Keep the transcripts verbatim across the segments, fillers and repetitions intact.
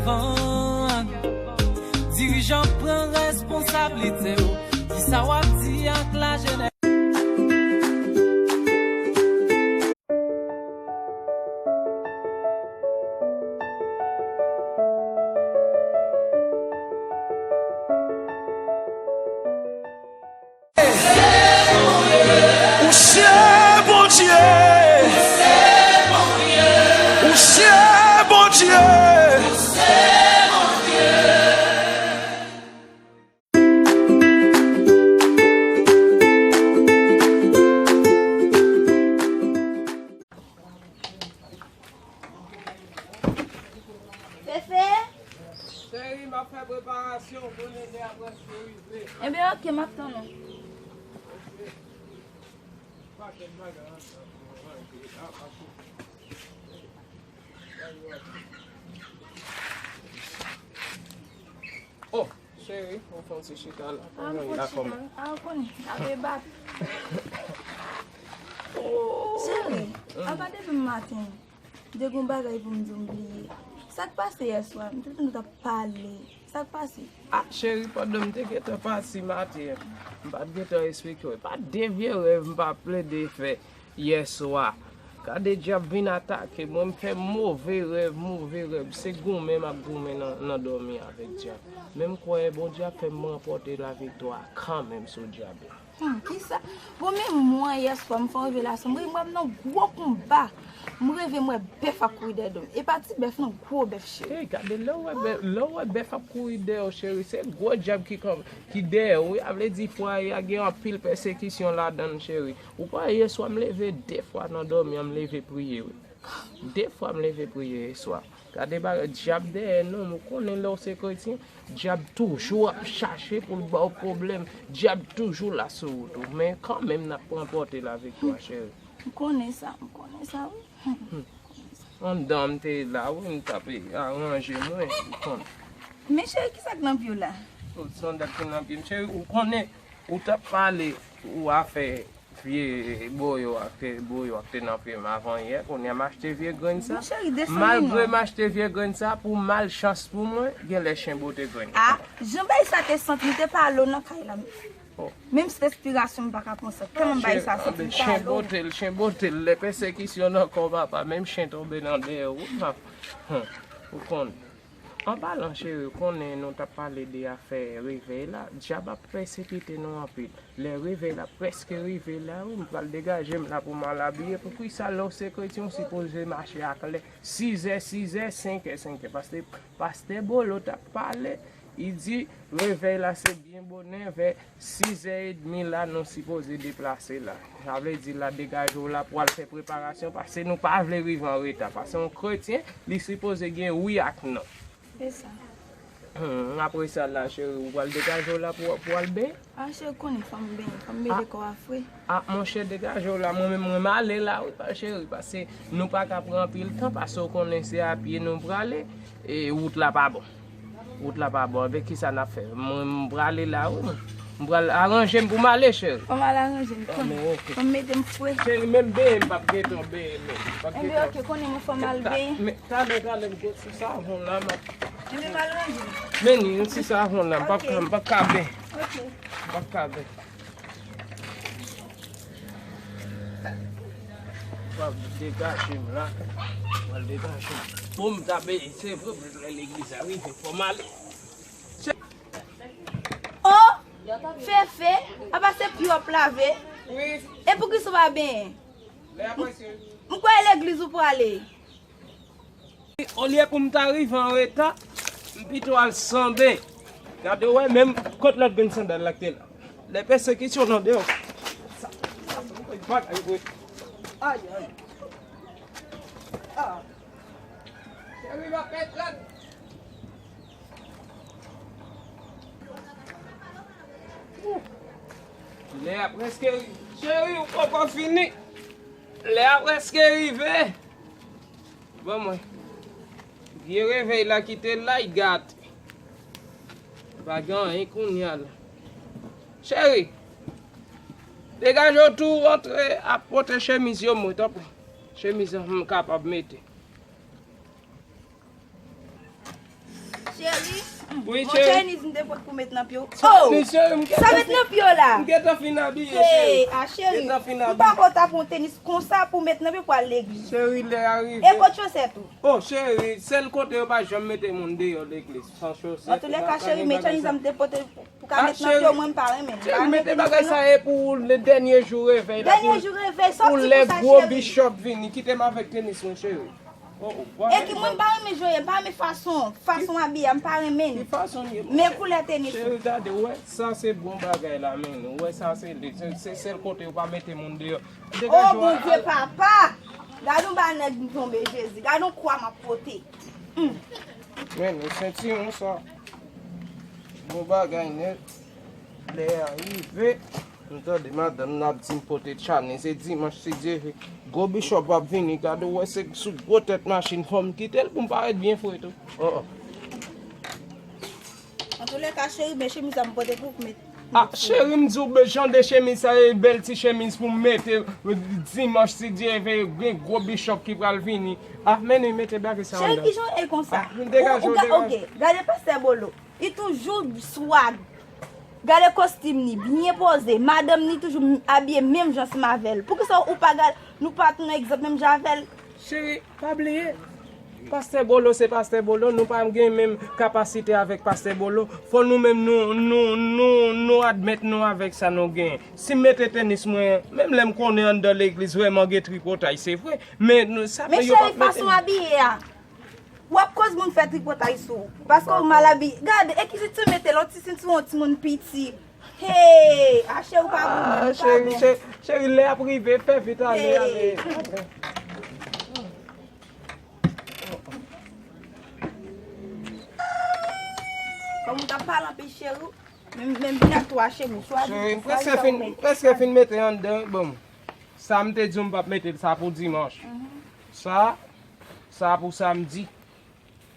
Avan, dirijan, pran responsablite w. Kisa w ap di ak lajenès? Ou se Bondye. Ou se Bondye. Fefe? Cheri, m ap fè preparasyon pou lè a prèske rive. Ebyen, oke, m ap tann ou. Pakèt bagay ansanm pou manje. Oh, cheri, ou fè yon ti chita la. Ah, m fè yon ti chita. Ah, ou konnen, n ap debat. Cheri, apa depi maten, m te gen yon bagay pou m di w m bliye. Sa k pase yèswa? M te tande w t ap pale. Sa k pase? Ah, cheri, pandan m te gentan pati maten an, m pa t gentan esplike w. E pa de vye rèv m pa plede fè yèswa. Gade dyab vin atake mwen, m fè move rèv, move rèv. Se goumen m ap goumen nan, nan dòmi avèk dyab. Men m kwè Bondye ap fè m ranpòte laviktwa kanmenm sou dyab la. Hmm, kisa? Bon, men mwen, yèswa, m fè yon revelasyon. M ri, m wè m nan gwo konba. M reve, m wè bèf ap kouri dèyè do m. E pa ti bèf, non, gwo bèf, cheri. Ey, gade, lè w wè bèf, lè w wè bèf ap kouri dèyè w, cheri, se gwo dyab ki, ki dèyè w, wi. A vle di, fwaye a gen anpil pèsekisyon ladan l, cheri. Ou pa wè yèswa, m leve de fwa nan dòmi an, m leve priye, wi. De fwa, m leve priye yèswa. Gade bagay, dyab dèyè nonm, ou konnen lè w se kretyen, dyab toujou ap chache pou l ba w pwoblèm, dyab toujou la sou wout ou, men kanmenm n ap ranpòte laviktwa, cheri. M konnen sa, m konnen sa, wi. Anndan m te la, wi, m t ap aranje mwen, ou konnen. Men cheri, kisa k nan pye w la? Oh, sandal ki nan pye m, cheri, ou konnen, ou t ap pale, ou afè vye boyo ak te, boyo ak te nan pye m avan yè, kounye a m achte vye grenn sa. Mon cheri, desann li non. Malgre m achte vye grenn sa, pou malchans pou mwen, genlè chen bote grenn. Ah, jan bagay sa te santi, m te pa ale w nan kay la. Oh. Menm si respirasyon m pa ka pran sa. Tèlman bagay sa santi, m pa ale w. Chen bote l, chen bote l, lè pèsekisyon nan kò papa, menm chen tonbe nan dèyè w, wi, m ap, hmm, ou konn. An palan, cheri, ou konnen nou t ap pale de afè revèy la. Dyab ap pèsekite nou anpil. Lè revèy la prèske rive la, wi, m pral degaje m la pou m al abiye. Poukisa lè w se kretyen, ou sipoze mache ak lè? Sizè, sizè, senkè, senkè. Paske pastè Bolo t ap pale, li di, revèy la se byen bonè, vè sizè edmi la, nou sipoze deplase la. Sa vle di la, degaje w la pou al fè preparasyon, paske nou pa vle rive an reta. Paske yon kretyen, li sipoze gen wi ak non. Se sa. Hmm, apre sa la, cheri, ou pral degaje w la pou, pou al benyen? Ah, cheri, konnen fò m benyen, fò m mete kò a fre. Ah, monchè, degaje w la, mwen menm, mwen m ale la, wi, pa, cheri, paske nou pa ka pran anpil tan, paske w konnen se a pye nou prale, e wout la pa bon. Wout la pa bon, avèk kisa n ap fè? Mwen, m prale la, wi, mwen. M pral aranje m pou m ale, cheri. Fò m al aranje m, konnen. Fò m mete m fre. Cheri, menm benyen, m p ap gentan benyen, menm. M p ap gentan. Enben, oke, konnen mwen fò m al benyen. Men, talè, talè, m gon ti savon la, m ap. Enben, m al ranje m. Men ni, yon ti savon la, m p ap ka, m p ap ka benyen. Oke. M p ap ka benyen. W ap degaje m la. W al degaje m. Pou m ta benyen, se vre, lè legliz la rive, fò m ale. Oh! Fefe, apa se pye w ap lave? Wi. E poukisa w pa benyen? M kwè e legliz ou prale. Olye pou m ta rive an reta, m pito al sanbe. Gade, w wè, menm kot lòt grenn sandal la k te la. Lè pèsekisyon nan deyò. Sa, sa, sa, bagay, wi. Ay, ay. Ah. Cheri, m ap pèt rad. Lè a prèske, cheri, ou poko fini. Lè a prèske rive. Ban mwen. Vye revèy la ki te la, li gate. Pa gen anyen kounye a la. Cheri, degaje w tou, antre ap pote chemiz yo mwen, tanpri. Chemiz an m kapab mete. Cheri, wi, cheri. Tenis m te pot pou met nan pye w. Oh! Sa met nan pye w la? M gentan fin abiye, cheri. Hey, a cheri, m pa konn ta pran tenis konsa pou met nan pye pou al legliz. Cheri, lè a rive. E kot chosèt ou? Oh, cheri, sèl kote yo pa janm mete moun deyò legliz, san chosèt. Antouka, cheri, men tenis m te pote pou ka met nan pye w, mwen m pa renmen. Cheri, mete bagay sa e pou le dènye jou revèy la. Dènye jou revèy, sòti pou sa, cheri. Pou lè gwo bishop vini, kite m avèk tenis mwen, cheri. E ki mwen pa renmen jwe, pa renmen fason, fason abiye a, m pa renmen. Ki fason ye? Men koulè tenis. Cheri, gade, ou wè, sa se bon bagay la, men. Ou wè, sa se li. Se, se sèl kote yo pa mete moun deyò. Oh, Bondye, papa! Gade yon bagay nèg m tonbe, Jezi. Gade yon kwa m ap pote. Hmm. Men, men sentiwon sa. Bon bagay nèt. Lè a rive. M tande madanm nan ap di m pote tchanen, se dimanch, si Dye vle. Gwo bishop ap vini, gade w wè se sou gwo tèt machin, fò m kite l pou m parèt byen fre tou. Oh, oh. Antoulèka, cheri, men chemiz sa m pote pou w met. Ah, cheri, m di w, be, jan de chemiz sa, e bèl ti chemiz pou m mete, e, dimanch, si Dye vle, gen gwo bishop ki pral vini. Ah, men li mete bagay sa anndan. Cheri, ki jan w ye konsa? Ah, degaje w, degaje w. Ok, gade pastè Bolo. Li toujou swag. Gade kostim li, byen poze. Madanm li toujou m-, abiye menm jan ansanm avè l. Poukisa ou pa gade, nou pa t nan egzanp menm jan avè l? Cheri, pa bliye. Pastè Bolo se pastè Bolo, nou pa gen menm kapasite avèk pastè Bolo. Fò nou menm nou, nou, nou, nou admèt nou avèk sa nou genyen. Si m mete tenis mwen, menm lè m konnen anndan legliz vrèman gen tripotay, se vre. Men nou, sa fè yo pa mete. Men cheri, fason abiye a. W ap koz moun fè tripotay sou ou. Paske w mal abiye. Gade, e ki senti w mete l, yon ti sentiwon timoun piti. Hey, a cheri w pa bon, non, w pa bon. Cheri, cheri, lè ap rive, fè vit ale, ale. Kòm ou t ap pale anpil, cheri, menm, menm vin ak twa chemiz, chwazi, cheri, m prèske fin, m prèske fin mete anndan, bon. Sa m te di w m p ap mete l, sa pou dimanch. Sa, sa pou samdi.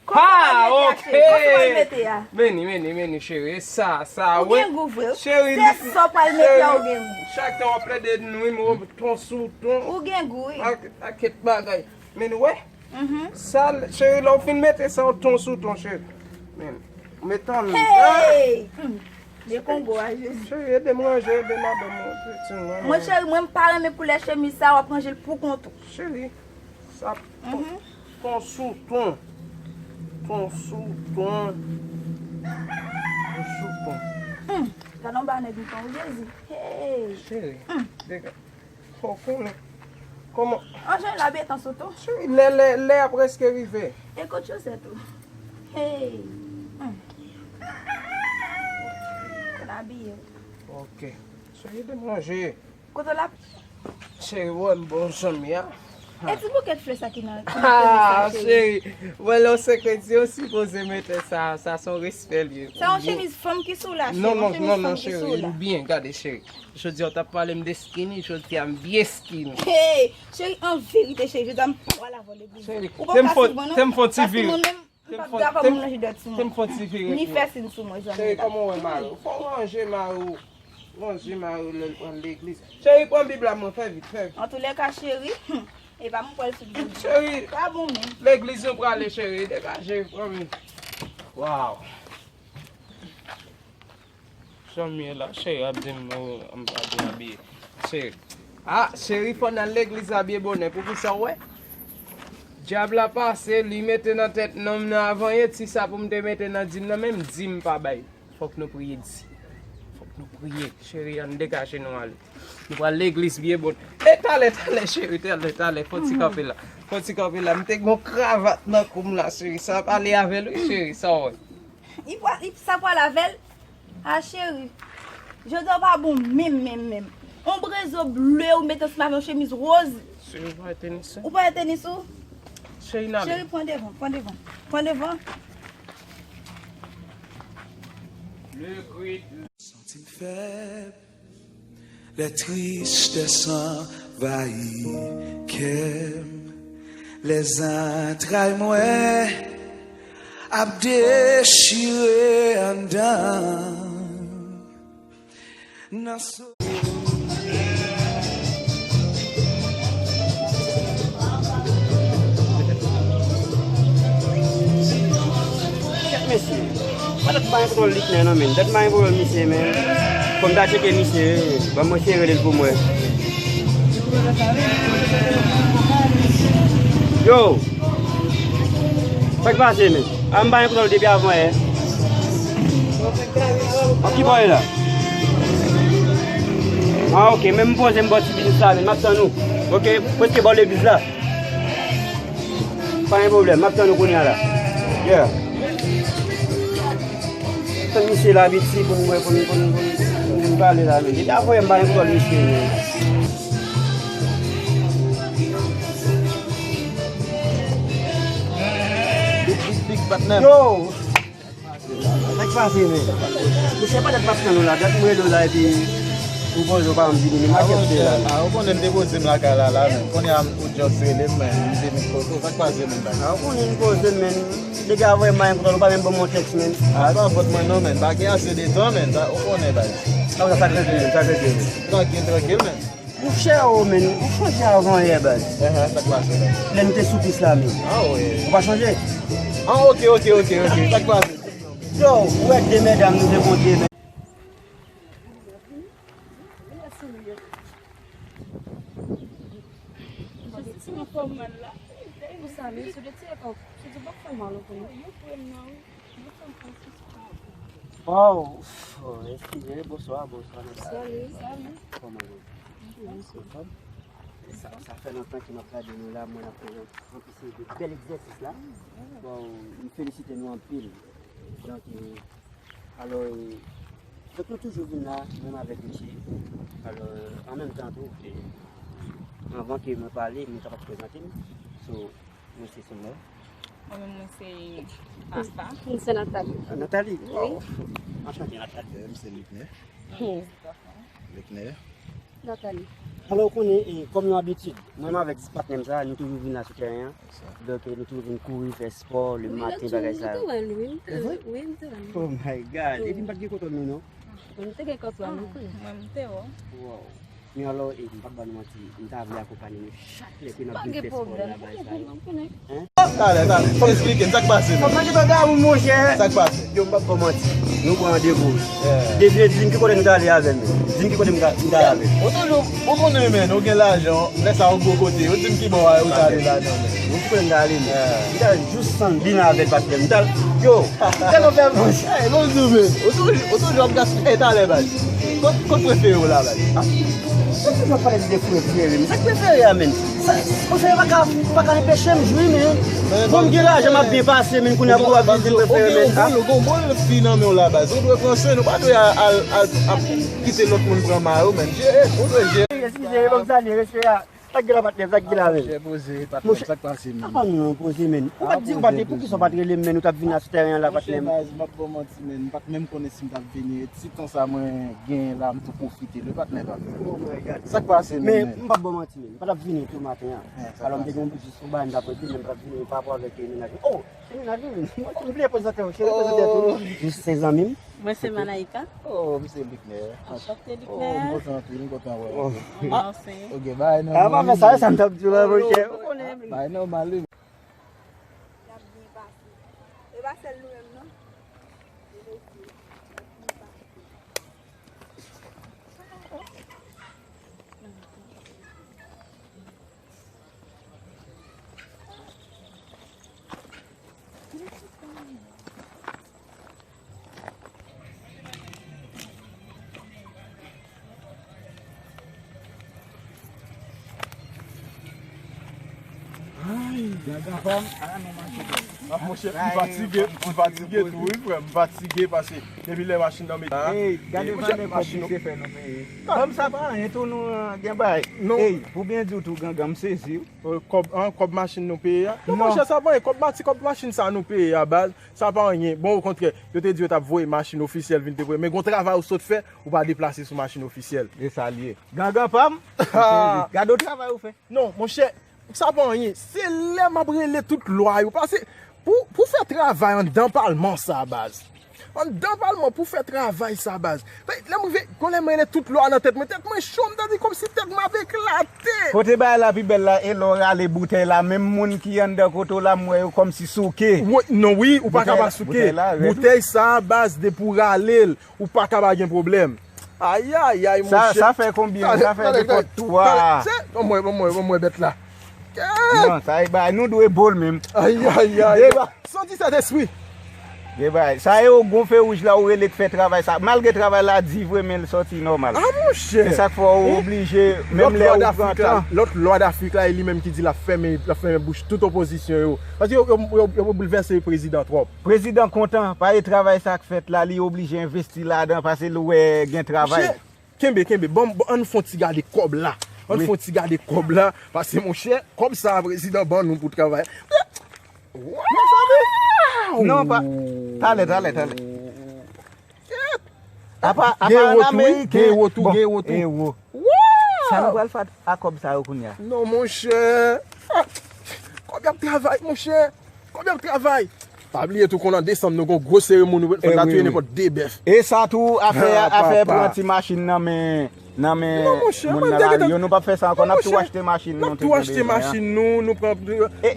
Kote w pral mete a, cheri? Kote w pral mete a? Men li, men li, men li, cheri. E sa, sa, wi. Ou gen gou vre. Cheri, se sa w pral mete a, ou gen gou. Chak tan w ap plede nwi m, ou ton sou ton. Ou gen gou, wi. Ak, ak kèk bagay. Men ou wè? Sa, cheri, lè w fin mete sa, w ton sou ton, cheri. Men, ou met anndan. Hey! Hmm. De Kongo a, Jezi. Cheri, ede m ranje, ede madanm mwen, pitit mwen. Mwen, cheri, mwen, m pa renmen koulè chemiz sa, w ap ranje l pou kont ou. Cheri. Sa ton, ton sou ton. Ton sou ton. Ton sou ton. Hmm. Gade yon bagay nèg m pran, Jezi. Hey. Cheri, hmm, degaje. Fò w konnen. Kòman? An jan l abiye tan sou ton. Cheri, lè, lè, lè a prèske rive. E kot chosèt ou? Hey. Hmm. L abiye. Ok. Cheri, ede m ranje. Kote l ap? Cheri, wè m bon zanmi a. E ti boukèt flè sa ki nan, ki nan chemiz sa, cheri? Cheri, wè lè w se kretyen, ou sipoze mete sa, sa se yon respè l ye. Sa yon chemiz fanm ki sou la, cheri, yon chemiz fanm ki sou la. Non, non, non, cheri, li byen, gade, cheri. Jodi a, w t ap pale m de skinny, jodi a, m byen skinny. Hey, cheri, an verite, cheri, jodi a, m pral avè w legliz. Cheri, ou pa ka swiv mwen, non? Paske mwen menm, M p ap dakò pou m ranje dòt sou mwen. Ni fè sin sou mwen, zanmi. Cheri, kòman w wè mari w? Fò w ranje mari w. Ranje mari w lè l pral legliz. Cheri, pran Bib la, mwen, fè vit, fè vit. Antoulèka, cheri, hmm, e pa mwen pral sou Bib. Cheri, pa bon menm. Legliz nou prale, cheri, degaje, pran Bib. Waw. Jan m ye la, cheri ap di m, oh, m pa byen abiye. Cheri. Ah, cheri, fò n al legliz abiye bonè. Poukisa w wè? Dyab la pase, li mete nan tèt nonm nan avan ye, ti sa pou m te mete nan dim nan, menm dim pa bay. Fòk nou priye di. Fòk nou priye. Cheri, ann degaje nou ale. Nou pral legliz byen bonè. E talè, talè, cheri, talè, talè. Fò ti kanpe la. Fò ti kanpe la. M te gon kravat nan kou m la, cheri. Sa ap ale avè l, wi, cheri. Sa w wè. Li pral, li, sa pral avè l? A cheri, jodi a w pa bon menm, menm, menm. On brezo ble ou mete ansanm avè yon chemiz woz. Cheri, ou pa wè tenis ou? Ou pa wè tenis ou? Cheri, n ale. Cheri, pran devan, pran devan. Pran devan. Le grid. Santi m fèb. Lè tristès anvayi kè m, lè zantray mwen ap dechire anndan m. Nan so- Kèt mesye, Dat m pa gen kontwòl Liknè non, men. Dat m pa gen kontwòl misye, men. Fò m ta tcheke misye, wi. Ban mwen eseye rele l pou mwen. Yo! Sa k pase, men? A, m pa gen kontwòl depi avan yè. An ki bò ye la? A, ok, men m poze m bò ti biznis la, men m ap tann ou. Ok, prèske bò legliz la. Pa gen pwoblèm, m ap tann ou kounye a la. Yeah. Tann misye la piti pou n wè, pou n, pou n, pou n, pou n pale la, men. Depi avan yè m pa gen kontwòl misye, men. Big, big, big patnè. Yo! Sa k pase, men? Mesye, pa dat m ap tann ou la, dat m rele w la, epi ou poze w pa janm vini, men m akèpte la. A, ou konnen m te poze m lakay la, la, men. Kounye a, ou just rele m, men, m te met kote w. Sa k pase, men, baz? A, ou konnen m poze m, men. Depi avan yè m pa gen kontwòl, ou pa menm ban m yon tèks, men. A, pa fòt mwen non, men. Pa gen ase de tan, men. Sa, ou konnen, baz. A, sa, sa k rete, men, sa k rete, men. Trankil, trankil, men. Monchè, o, men, ou chanje avan yè, baz. Ehe, sa k pase, men? Lè n te sou pis la, men. A, wi. Ou pa chanje? A, ok, ok, ok, ok. Sa k pase? Yo, ou wè de medam nou te monte, men. Mwen santi m fè mal la. Pou sa, men, sou de ti ekò, sou di bòk fè mal ankò, non? Wow! Oh, eskize, bonswa, bonswa, mesye. Salut, salut. Kòman nou? Anfòm? Sa, sa fè lontan ke m ap gade nou la, mwen ap fè yon, yon seri de bèl egzèsis la. Bon, m felisite nou anpil. Donk, e, alò, e, donk nou toujou vin la, menm avèk Richie. Alò, an menm tan tou, e, anvan ke mwen pale, mwen kapab prezante m. So, mwen se Summer. Mwen menm, mwen se Asta. Mwen se Nathalie. Ah, Nathalie? Wi. Wow. Anchante, Nathalie. Mwen se Luckner. Hmm. Luckner. Nathalie. Alò, ou konnen, e, kòm yon abitid, mwen menm avèk patnè m sa, nou toujou vin la sou tèren an. Donk, e, nou toujou vin kouri, fè spò, le maten, bagay sa yo. Wi, m te wè l, wi, m te wè l. Oh my God. Epi m pa t gen kontwòl nou, non. Mwen, m te gen kontwòl nou, wi. Mwen, m te wè. Wow. Men alò, e, m p ap ba nou manti, m ta vle akonpanye nou chak lè ke n ap vin fè spò nan bagay sa yo. Hein? Talè, talè. Fò m esplike n sa k pase, non. Fò m mete bagay ou, monchè. Sa k pase? Yo, m p ap ba w manti. Nou pran randevou. Yeah. Devine, di m ki kote nou t ale avè l, men. Di m ki kote m ta-, m t ale avè l. Ou toujou, ou konnen, men, ou gen lajan, lè sa ou gwo kote. Ou di m ki bò ou t ale la, non, men. Ou ki kote m t ale, men. Yeah. M t ale jous San bin avè l, patnè m. Tal, yo, tèlman fè manch. Ey, bon, di w, men. Ou toujou, ou toujou ap gaspiye talè, baz. Kot, kot prefere w la, baz? Ah, ou toujou ap pale de prefere, men. Sa k prefere a, men? Sa, prefere pa ka, pa ka anpeche m jwi, men. Bon, m gen lajan, m ap byen pase, men kounye a pou w ap di prefere, men. Ah. Ou gen yon bon, bon fi nan men w la, baz. Ou dwe pran swen, ou pa dwe al, al, al, ap kite lòt moun pran ma yo, men. Jere, ou dwe jere. Eskize, ban m salye, respè a. Sa k gen la, patnè m? Sa k gen la, men? Monchè, poze, patnè m, sa k pase, men? Apa nou poze, men? Ou pa t di, ou pa t, poze, poukisa w pa t rele m, men, ou t ap vin la sou tèren an la, patnè m? Monchè, baz, m p ap ba w manti, men, m pa t menm konnen si m t ap vini. E ti tan sa mwen genyen la, m tou pwofite, wi, patnè, patnè. Oh my God. Sa k pase, men, men, men? M p ap ba w manti, men. M pa t ap vini tou maten an. Alò, m te gen jis yon bagay m t ap regle, men m pa t vini pa rapò avèk, e, mennaj mwen. Oh! Se mennaj mwen, men. M bliye prezante w, cheri, prezante w tou. Jis se zanmi m. Mwen se Manaïka. Oh, m se Luckner. Anchante, Luckner. Oh, m kontan anpil, m kontan wè w. Oh. Mèsi. Ok, bay nan. Ah, pa fè sa, sa m t ap di w la, monchè. Ou konnen. Bay nòmal, wi. Y ap byen pase. E pa sèl nou menm, non. Ay, gaga pa m. Ah, monchè, m fatige, m fatige tou, wi, frè. M fatige paske depi lè machin nan mete la. Ey, gade valè kòb misye fè nou peye. Kòb sa pa anyen tou, nou, eh, gen bay. Non. Ey, pou byen di w tou, gangan, m sezi, wi. Eh, kòb, an, kòb machin nou peye a? Non, monchè, sa pa anyen. Kòb mati, kòb machin sa nou peye a, baz, sa pa anyen. Bon, okontrè, yo te di yo t ap voye machin ofisyèl vin te voye. Men gon travay ou sot fè, ou pa deplase sou machin ofisyèl. E sa l ye. Gangan pa m, m sezi. Gade yon travay ou fè. Non, monchè, sa pa anyen. Se lè m ap rele tout lwa yo. Pase, pou, pou fè travay anndan palman sa, baz. Anndan palman pou fè travay sa, baz. Lè m rive, gon lè m rele tout lò a nan tèt mwen. Tèt mwen cho, m ta di kòmsi tèt mwen ap eklate. Kote bagay la pi bèl la, e lè w rale boutèy la, menm moun ki anndan kote w la, m wè yo kòmsi souke. Wi, non, wi, ou pa ka pa souke. Boutèy la, rèd. Boutèy sa, baz, depi w rale l, ou pa ka pa gen pwoblèm. Ayayay, monchè. Sa fè konbyen? Sa fè nenpòt twa. Ban mwen, ban mwen, ban mwen bèt la. Non, sa e bagay, nou dwe bo l menm. Ayayay. Santi Sentespri. Gen bagay. Sa e ou gon fe wouj la, ou rele k fè travay sa. Malgre travay la di vre, men l sòti nòmal. Ah, monchè. Se sa k fè ou oblije, menm lè ou pran tan. Lòt lwa Dafrik la, e li menm ki di l ap fèmen, l ap fèmen bouch tout opozisyon yo. Paske yo, yo, yo, yo boulvèse prezidan twòp. Prezidan kontan, paske travay sa k fèt la, li oblije envesti ladan, paske l wè gen travay. Kenbe, kenbe. Bon, bon, ann fè yon ti gade kòb la. Ann fè yon ti gade kòb la. Paske, monchè, kòb sa a prezidan ban nou pou travay. Wow! Non, pa. Talè, talè, talè. Apa, apa an Ameriken. Gen ewo tou, gen ewo tou. Ewo. Wow! Sa nou pral fè a kòb sa yo kounye a? Non, monchè. Ah, kòb y ap travay, monchè. Kòb y ap travay. Pa bliye tou, konn an desanm, nou gon gwo seremoni, fò n ta touye nenpòt de bèf. E sa tou, afè, afè pran ti machin nan men, nan men moun nan lari yo, nou p ap fè sa ankò, n ap tou achte machin nou te gen bezwen an. N ap tou achte machin nou, nou pran,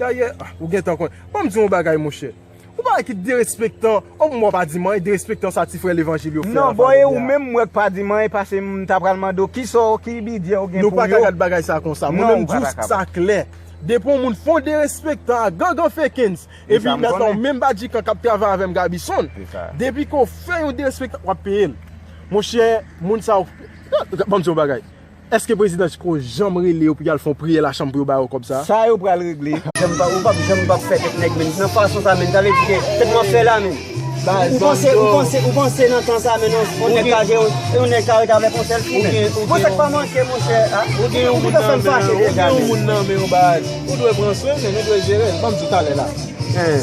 dayè, ah, ou gentan konn. Ban m di w yon bagay, monchè. Ou pa wè ki derespektan, o mwen pa di m anyen, derespektan sa ti frè levanjil yo fè a. Non, bon, e ou menm m wè k pa di m anyen, paske m ta pral mande w, kisa w, ki bidye w gen pou yo? Nou pa ka gad bagay sa konsa. Mwen menm, m di w sa klè. Depi yon moun fè w derespektan a gangan fekens, epi mentnan ou menm Badjikan k ap travay avè m Gabison, depi ke w fè yon derespektan, w ap peye l. Monchè, moun sa yo, ban m di yon bagay. Èske prezidan Chiko janm rele yo pou y al fè yon priyè lachanm pou yo ba yo kòb sa? Sa yo pral regle. Janm pa, ou p ap janm p ap fè tèt nèg, men nan fason sa, men sa vle di ke tèt mwen fè la, men. Ou panse, ou panse, ou panse nan tan sa, men yon nèg ka gen, yon nèg ka ret avèk yon sèl fi, men. Bon, sa k pa manke, monchè, a? Ou gen yon moun nan men, ou gen yon moun nan men, yon bagay. Ou dwe pran swen, men nou dwe jere l. Ban m di w talè la.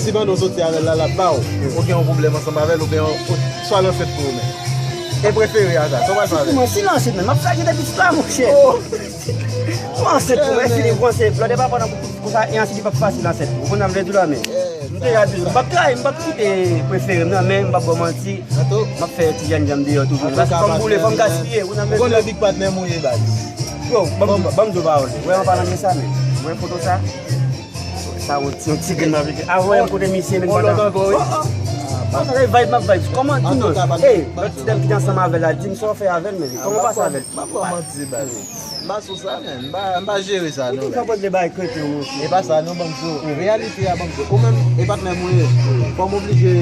Si Bando soti avè l la, l ap ba w. Ou gen yon pwoblèm ansanm avè l, oubyen swa l ansent pou ou menm. E prefere a sa, sa w pral fè avè l? Mwen, si l ansent, men m ap fè aje de pitit la, monchè. Mwen ansent pou mwen, fini pou ansent. Lòt e pa pandan pou konsa, e ansent li p ap fasil ansent. Ou konn sa m vle di w la, men. M te radyo, m p ap trayi, m p ap kite prefere m nan, men m p ap ba w manti. M ap fè ti jènjan deyò toujou. Paske fò m boule, fò m gaspiye. Ou konn le big patnè m ou ye, baz. Yo, ban m, ban m di w pawòl. Wè, an palan de sa, men. Wè foto sa? Sa yon ti, yon ti grenn m ap rete. Avan yon kote misye, men. On lòt ankò, wi. Bon, sa se vibe m ap vibe. Kòman, ki non? Ey, lòt ti dam ki te ansanm avè l la, di m sa w fè avè l, men. Kòman w pase avè l? M ap ba w manti, baz. M pa sou sa, men. M pa, m pa jere sa, non. Ou toujou ap regle bagay krete, monchè. E pa sa, non, ban m di w. Reyalite a, ban m di w. Ou menm, e patnè m ou ye. Fò m oblije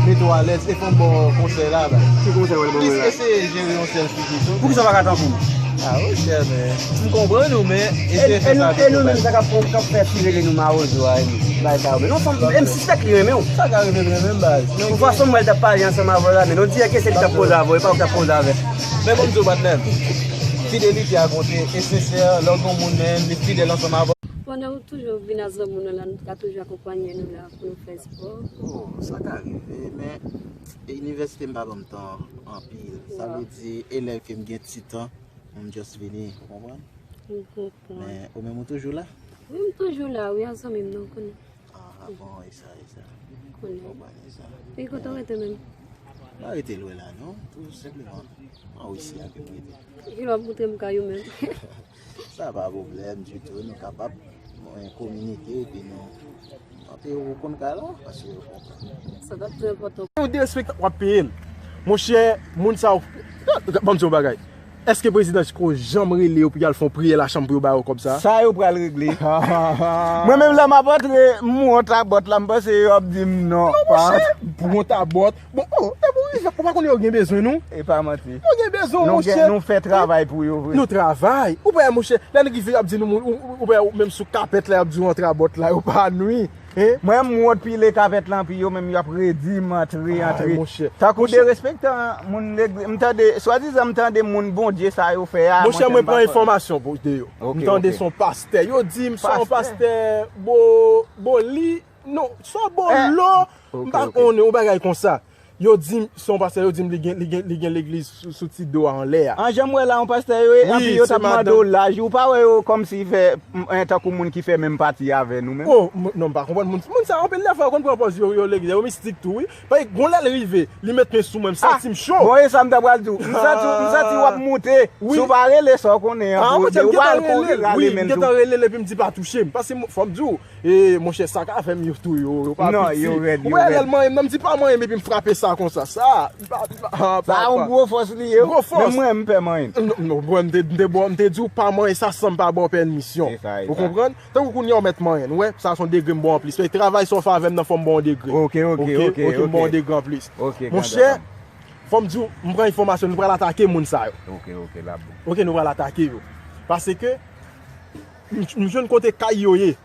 mete w alèz e fò m ba w konsèy la, baz. Ki konsèy w al ban mwen la? Plis eseye jere yon sèl fi pito. Poukisa w pa ka tankou m? Ah, monchè, men. M konprann ou, men eseye fè sa avèk yon baz. E nou menm sa k ap, k ap fè fi rele nou mawozo a, e bay sa yo, men non, fanm, m sispèk li renmen w. Sa ka rive l renmen m, baz. Pou fason m wè l t ap pale ansanm avè w la, men on dirè ke se li k t ap koze avè w, e pa ou k t ap koze avè l. Men ban m di w, patnè m, fidelite a konte, e sensè, lè w gen yon moun nan men l, li fidèl ansanm avè w. Pandan ou toujou vin ak zanmi w nan la, nou ka toujou akonpanye nou la pou nou fè spò. Oh, sa ka rive, men inivèsite m pa ban m tan anpil. Sa vle di, e lè ke m gen ti tan, m just vini, ou konprann? M konprann. Men ou menm ou toujou la? Wi, m toujou la, wi, ak zanmi m nan, ou konnen. Ah, bon, e sa, e sa. Konnen. Konprann, e sa. E kote w rete menm? M pa rete lwen la, non. Tou senpleman, an Risi a ke m rete. Ki lè w ap montre m kay ou menm? Sa pa pwoblèm ditou, nou kapab, mwen kominike, epi nou, nou te ou konn kay la, paske ou konprann. Sa t ap trè enpòtan. Yon derespektan, w ap peye l. Monchè, moun sa yo, ban m di yon bagay. Èske prezidan Chiko janm rele yo pou y al fè yon priyè lachanm pou yo ba yo kòb sa? Sa yo pral regle. Mwen menm lè m ap antre, m wont a bòt la, m panse yo ap di m non. Non, monchè, m wont a bòt. Bon, oh, e bon, ou pa konnen yo gen bezwen nou? E pa manti. Yo gen bezwen w, monchè. Nou fè travay pou yo vre. Nou travay. Ou pa wè, monchè, lè n rive, y ap di nou, ou, ou, ou pa wè, menm sou kapèt la, y ap di w antre a bòt la, yo pa nwi. Hein? Mwen, m wont pile kapèt la, anpi yo menm, y ap redi m antre, antre. Tankou derespektan moun legliz, m tande, swadizan m tande moun Bondye sa yo fè a. Monchè, mwen pran enfòmasyon pou, de yo. M tande se yon pastè. Yo di m se yon pastè bo, boli, non, se yon bolo, m pa konnen, yon bagay konsa. Yo di m, se yon pastè, yo di m li gen, li gen, li gen legliz sou, sou ti do a anlè a. An, jan m wè la, yon pastè yo ye, anpi yo t ap mande w laj. Ou pa wè yo kòmsi fè, m, en, tankou moun ki fè menm pati avè nou menm? Oh, m, non, m pa konprann moun, moun sa yo, anpil lè fwa, yo konn pran pòz yo, yo legliz, yo mistik tou, wi. Paske gon lè l rive, li met men sou mwen, m santi m cho. Bon, e sa m ta pral di w. M santi, m santi w ap moute. Si w pa rele sa w konnen an, pou ou pral kouri rale men l tou. Wi, m gentan rele l epi m di pa touche m. Paske m, fò m di w, e, monchè, sa k ap fè m yo tou, yo, yo pa piti. Non, yo rèd, yo rèd. Ou wè lè l manyen m nan, m di pa manyen m epi m frape sa konsa. Sa, li pa, li pa, ah, pa, pa. Sa yon gwo fòs li ye. Gwo fòs. Menm mwen, m pè manyen. Non, non, bon, m te, m te, bon, m te di w pa manyen sa san m pa ba w pèmisyon. Ou konprann? Tankou kounye a w mèt manyen l, ou wè, sa se yon degre m ba w anplis. Fè travay sa w fè avè m nan fò m ba w yon degre. Ok, ok, ok, ok, m ba w yon degre anplis. Ok, monchè, fò m di w, m pran enfòmasyon, nou pral atake moun sa yo. Ok, ok, l ap bon. Ok, nou pral atake yo. Paske, m, m jwenn kote kay yo ye.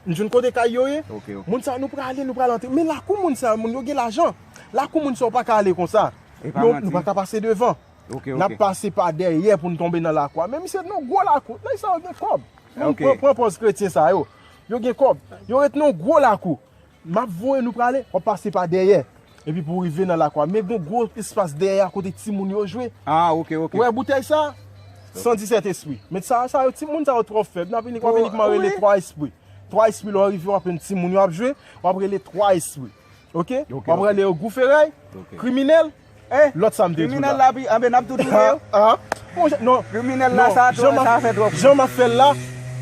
M jwenn kote kay yo ye. Ok, ok. Moun sa yo, nou prale, nou pral antre. Men lakou moun sa yo, moun yo gen lajan. Lakou moun sa yo pa ka ale konsa. E pa manti. Nou pa ka pase devan. Ok, ok. N ap pase pa dèyè pou n tonbe nan lakou a. Men misye nan gwo lakou. Nèg sa yo gen kòb. Moun pran, pran pòz kretyen sa yo. Yo gen kòb. Yo ret nan gwo lakou. M ap voye nou prale, w ap pase pa dèyè. Epi pou w rive nan lakou a. Men gon gwo espas dèyè a kote timoun yo jwe. Ah, ok, ok. Ou wè boutèy sa? San disèt espri. Men sa, sa yo, timoun sa yo twò fèb. N ap inik, w ap inikman rele twa espri. Twa espri, lè w rive, w ap jwenn timoun yo ap jwe, w ap rele twa espri. Ok? Ok, w ap rele yo gou feray, kriminèl, lòt sa m te di w la. Kriminèl la, pi, anben, n ap tou touye yo. Ah, ah. Bon, non, kriminèl la, sa twò, sa fè twòp. Jan m ap fè l la,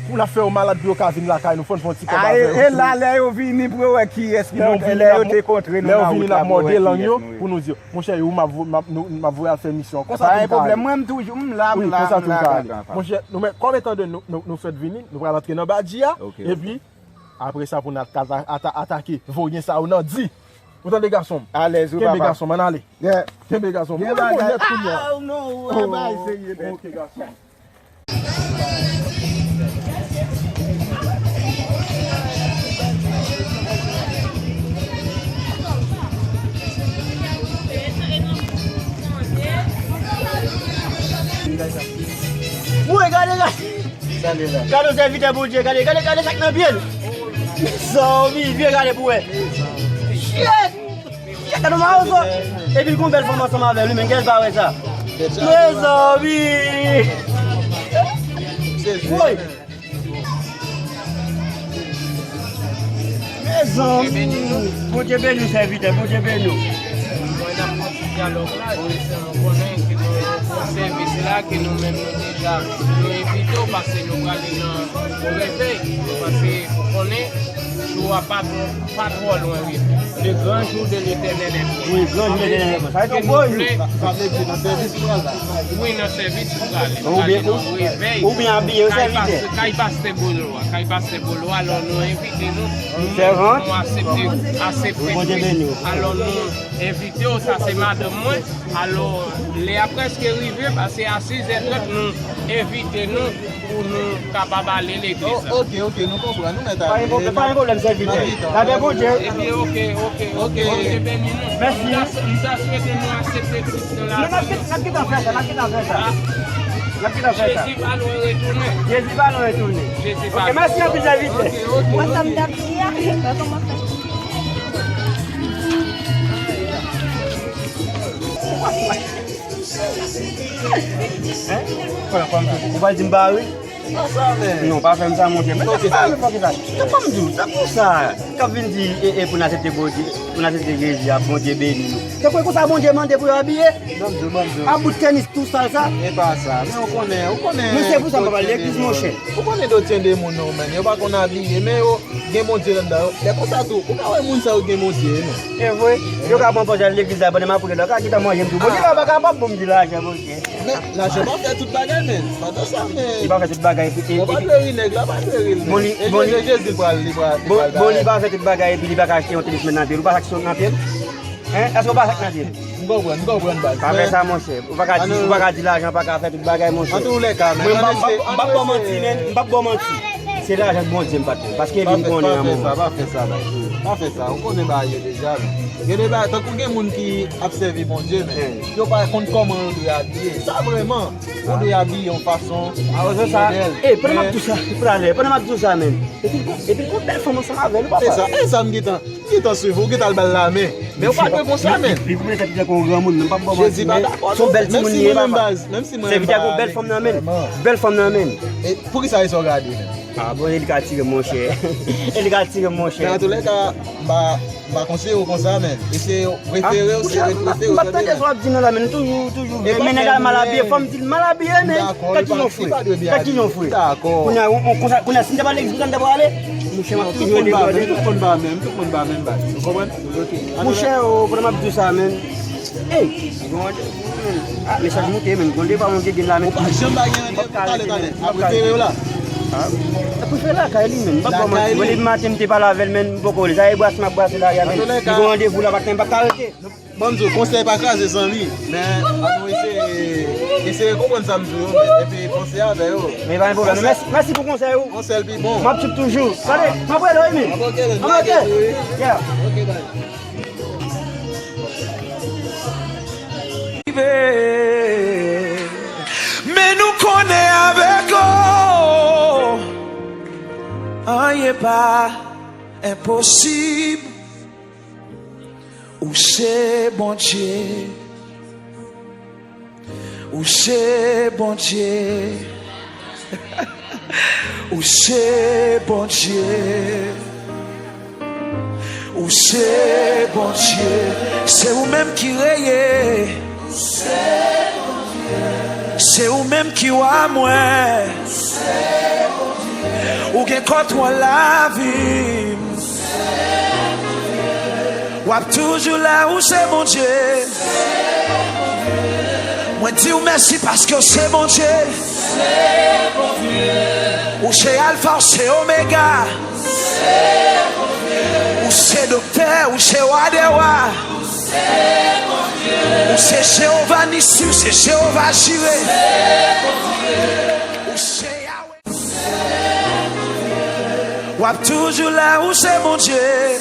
pou n ap fè yo malad, pou yo ka vin lakay nou, fò n fè yon ti kòb avè yo tou. E la, lè yo vini, pou yo wè kiyès ki monte, lè yo te kontre nou nan wout la, pou yo wè kiyès nou ye. Pou nou di yo, monchè, yo, m ap vo-, m ap, nou, m ap voye al fè misyon. Konsa tou m ka ale. Pa gen pwoblèm, mwen, m toujou, m la, m la, m la, m la. Monchè, nou, men, kòm etan de nou, nou, nou fèt vini, nou pral antre nan badji a, epi, apre sa, pou n ata-, ata-, atake Voryen sa yo nan di. Ou tande, gason m? Alèz wi, papa. Kenbe, gason m, ann ale. Kenbe, gason m. Ou nèt kounye a. Ah, non, ou wè bagay serye nèt. Ok, gason m. Woy, gade, gade. Gade yon sèvitè Bondye, gade, gade, gade sa k nan pye l. Mezanmi, vye gade pou wè. Shit! Shit, gade yon mawozo. Epi l gon bèl fanm ansanm avè l, wi, men kiyès pa wè sa? Mezanmi! Woy! Mezanmi! Bondye beni w, sèvitè, Bondye beni w. Mwen n ap fè yon ti dyalòg la, jodi a nou konnen ke nou yon gwo sèvis la, ke nou menm nou deja, nou envite w, paske nou prale nan yon revèy, paske ou konnen, jou a pa twò, pa twò lwen, wi. Le grand jour de l'Éternel est proche. Wi, gran jou de l'Éternel est proche. Sa vle di nan sèvis ou pral la? Wi, nan sèvis ou prale. Ou prale nan revèy. Oubyen abiye an sèvitè. Kay pastè Bolo a, kay pastè Bolo a, alò nou envite nou. Nou, nou aksepte, aksepte. Alò nou envite w, sa se madanm mwen. Alò, lè a prèske rive, pase a sizè trant, nou envite nou pou nou kapab ale legliz la. Oh, ok, ok, nou konprann, nou mèt ale. Pa gen pwoblèm, pa gen pwoblèm, sèvitè. N ap tann. Labè Bondye. Ebyen, ok, ok, ok. Bondye beni nou. Mèsi. M ta, m ta swete nou aksepte Kris nan lavi nou. Non, n ap, n ap gentan fè sa, n ap gentan fè sa. N ap gentan fè sa. Jezi pa lwen retounen. Jezi pa lwen retounen. Jezi pa lwen. Ok, mèsi anpil, sèvitè. Ok, ok, ok. Mwen sa m t ap di a, mwen kòmanse. Hein? Ou pral di m ba wi? Non, pa fè m sa, monchè. Men sa pa fè m sa. Sa pa m di w, sa pou sa. K ap vin di, e, e, pou n aksepte Bondye, pou n aksepte Jezi a, Bondye beni nou. Se pou konsa Bondye mande pou yo abiye? Ban m di w, ban m di w. A bout tenis tou sal sa? E pa sa, men ou konnen, ou konnen. Men se pou sa m pa pral legliz, monchè. Ou konnen dotyen de moun yo, men yo pa konn abiye, men yo gen Bondye anndan yo. Lè konsa tou, ou ka wè moun sa yo gen Bondye, men. E vre, yo ka pran pòz al legliz la pandan m ap priye la, yo ka gentan manje m tou. Bondye pa, pa kapab ban m di lajan, Bondye. Men, lajan pa fè tout bagay, men. Pandan sa, men. Li pa fè tout bagay, epi, epi. Bon, pa dwe ri nèg la, pa dwe ri l, men. Bon, li, e bon, li, Jezi, li pral, li pral, li pral. Bon, li pa fè tout bagay, epi li pa ka achte yon tenis men nan pye l. Ou pa sa k nan pye l? Hein? Èske w pa sa k nan pye l? M konprann, m konprann, baz. Pa fè sa, monchè. Ou pa ka di, ou pa ka di lajan pa ka fè tout bagay, monchè. Antoulèka, men, mwen, m p ap, m p ap, m p ap ba w manti, men. M p ap ba w manti. Se lajan Bondye m pa t fè. Paske li m konnen an moman. Pa fè sa, pa fè sa, baz. Pa fè sa. Ou konnen bagay yo deja, men. Gen de bagay, tankou gen moun ki ap sèvi Bondye, men yo pa konn kòman yo dwe abiye. Sa vrèman, ou dwe abiye yon fason modèl. E, pandan m ap di w sa, pralè, pandan m ap di w sa, men. Epi l gon, epi l gon bèl fanm ansanm avè l, papa. E sa, e sa m gentan, m gentan swiv ou, ou gentan al ba l lamen. Men ou pa dwe konsa, men. Li koupe tèt li tankou yon granmoun, menm pa bon manti. Jezi pa dakò, non. Menm si mwen menm baz, menm si mwen menm baz. Sèvitè gon bèl fanm nan men. Bèl fanm nan men. E poukisa e sa w gade, menm? Ah, bon, e li ka tire m, monchè. E li ka tire m, monchè. Men antoulèka, m pa, m pa konseye w konsa, men. E se prefere w, se ret prefere w, tande, men. M p ap tande sa w ap di non la, men. Toujou, toujou. Men nèg la mal abiye, fò m di l mal abiye, men. Gad kijan w fre. Gad kijan w fre. Kounye a, on, on, konsa, kounye a, si m te pa legliz, konsa m te prale. Monchè, m ap toujou ede brother. Tout moun pa menm, tout moun pa menm, baz. Ou konprann? Monchè, oh, pandan m ap di w sa, men. Ey, gon randevou, men. Ah, mesaj moute, men. Gon randevou, gon randevou la, men. Ou pa janm pa gen randevou. Talè, talè. Apre fere w la. Ah. Apre fere lakay li, men. M p ap kòmanse. Lakay li. Bon, depi maten, m te pale avè l, men. M poko rele. Sa e brase m ap brase la, ya, men. Li gon randevou la, pa gen, m p ap ka rete. Ban m di w, konsèy pa kraze zanmi, men ann nou eseye, eseye konprann sa m di w yo, men, epi panse avè yo. Men pa gen pwoblèm. Mèsi, mèsi pou konsèy ou. Yon sèl pi bon. M ap swiv toujou. Tande, m ap rele w, wi, men. Ok, men. Ok. Yeah. Ok, bye. Men nou konnen avèk ou, anyen pa enposib. Ou se Bondye. Ou se Bondye. Ou se Bondye. Ou se Bondye. Se ou menm ki reye. Se ou menm ki wa mwen. Ou gen kontwòl lavi m. W ap toujou la, ou se Bondye. Mwen di w mèsi paske w se Bondye. Ou se Alfa, ou se Omega. Ou se Doktè, ou se Wa dè wa. Ou se Jewova Nisi, ou se Jewova Jire. Ou se Yawe. W ap toujou la, ou se Bondye.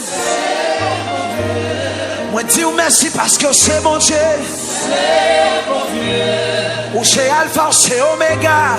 Mwen di w mèsi paske w se Bondye. Ou se Alfa, ou se Omega.